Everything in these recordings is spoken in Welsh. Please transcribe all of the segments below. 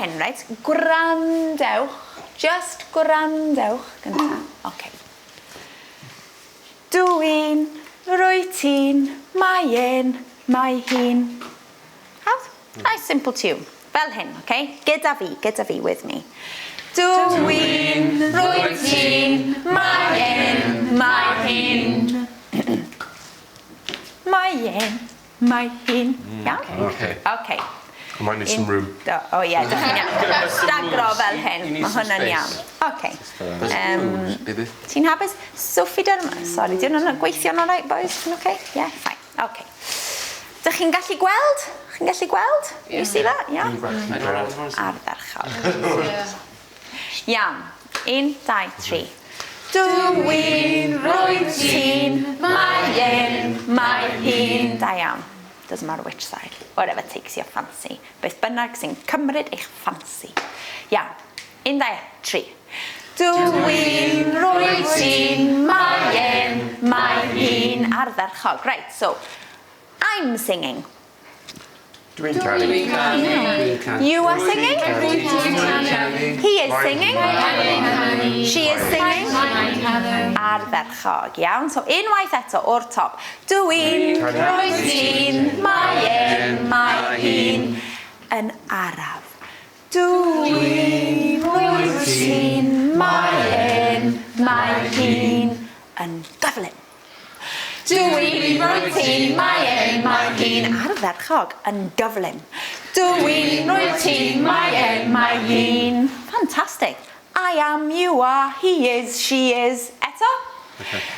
hyn, reit? Gwrandewch. Just gwrandewch gynta. Oce. Dw i'n, rwyt ti'n, mae e'n, mae hi'n. Hawdd? Nice simple tune. Fel hyn, oce? Gyda fi, gyda fi, with me. Dw i'n, rwyt ti'n, mae e'n, mae hi'n. Mae e'n, mae hi'n. Iawn? Okay. Okay. I might need some room. Do, o ie, dych chi'n iawn. Stagro fel hyn, You need mae some hwnna'n space. iawn. Oce. Baby. Ti'n hapus? Sophie, dyr... Sorry, di hwnna'n gweithio'n alright, boys? Ti'n okay? Yeah, fine. Okay. Dych chi'n gallu gweld? Chi'n gallu gweld? You see that? Yeah? Ardderchog. Iawn. Un, dau, tri. Dw i'n, rwyt ti'n, mae e'n, mae hi'n. Da iawn. Doesn't matter which side. Whatever takes your fancy. Beth bynnag sy'n cymryd eich ffansi. Iawn. Un, dau, tri. Dw i'n, rwyt ti'n, mae e'n, mae hi'n. Ardderchog. Right, so, I'm singing. Dwi'n canu. You are singing? He is singing? She is singing? Ardderchog, iawn. So unwaith eto o'r top. Dw i'n, rwyt ti'n, mae e'n, mae hi'n. Yn araf. Dw i'n, rwyt ti'n, mae e'n, mae hi'n. Yn gyflym. Dw i'n, rwyt ti'n, mae e'n, mae hi'n. Ardderchog, yn gyflym. Dw i'n, rwyt ti'n, mae e'n, mae hi'n. Fantastic. I am, you are, he is, she is. Eto?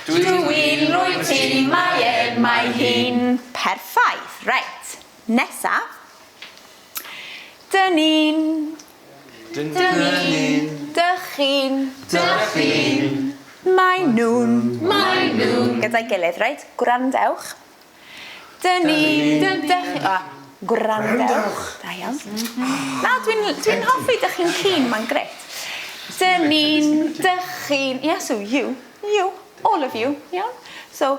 Dw i'n, rwyt ti'n, mae e'n, mae hi'n. Perffaith. Reit. Nesa. Dyn ni'n, Dyn ni'n. dych chi'n, dych chi'n. Mae nhw'n, mae nhw'n. Gyda'i gilydd, reit? Gwrandewch. Dyn ni'n, dych chi... O, gwrandewch. Da iawn. Na, dwi'n dwi hoffi dych chi'n keen, mae'n grêt. Dyn ni'n, dych chi'n... Yeah, so you, you, all of you, iawn? So,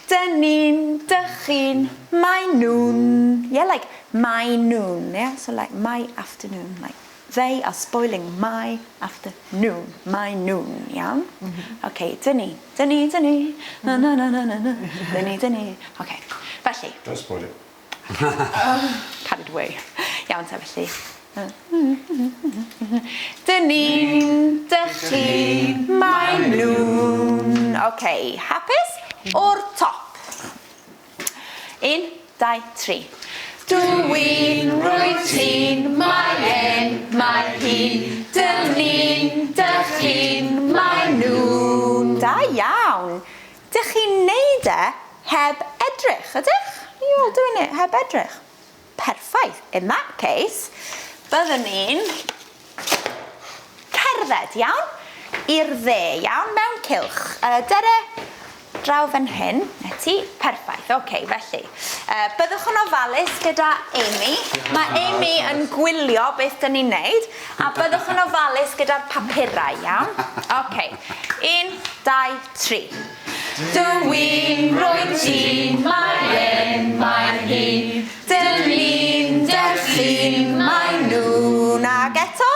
dyn ni'n, dych chi'n, mae nhw'n... Yeah, like, my noon, yeah? So like, my afternoon, like, they are spoiling my afternoon, my noon, iawn? Okay, dyn ni, dyn ni, dyn ni, na na na na na na, dyn ni, dyn ni. Okay, felly, Don't spoil it. Carried away. Iawn te felly. Dyn ni'n, dych chi, mae nhw'n. OK, hapus? O'r top. Un, dau, tri. Dw i'n, rwyt ti'n, mae e'n, mae hi'n. Dyn ni'n, dych chi'n, mae nhw'n. Da iawn. Dych chi'n neud e heb edrych, ydych? You're all doing it heb edrych. Perffaith. In that case, byddwn ni'n cerdded, iawn? I'r dde, iawn? Mewn cylch. Dere draw fan hyn, eti, perffaith. Oce, felly. Byddwch yn ofalus gyda Amy. Mae Amy yn gwylio beth dyn ni'n neud, a byddwch yn ofalus gyda'r papurau, iawn? Oce. Un, dau, tri. Dw i'n, rwyt ti'n, mae e'n, mae hi'n. Dyn ni'n, dych chi'n, mae nhw'n. Ag eto,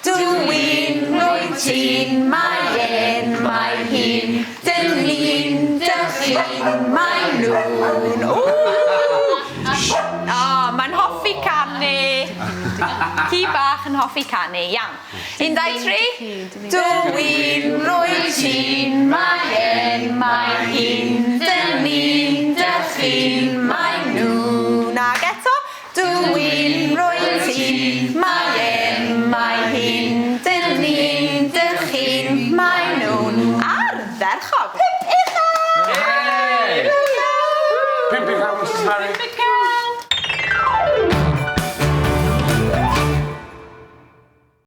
dw i'n, rwyt ti'n, mae e'n, mae hi'n. Dyn ni'n, dych chi'n, mae nhw'n. Ww! O, mae'n hoffi canu. Ci bach yn hoffi canu, iawn. Un, dau, tri. Dw i'n, rwyt ti'n, mae e'n, mae hi'n. Dyn ni'n, dych chi'n, mae nhw'n. Ag eto, dw i'n, rwyt ti'n, mae e'n, mae hi'n. Dyn ni'n, dych chi'n, mae nhw'n. Ardderchog. Pump uchel! Pump uchel, Mrs Harry.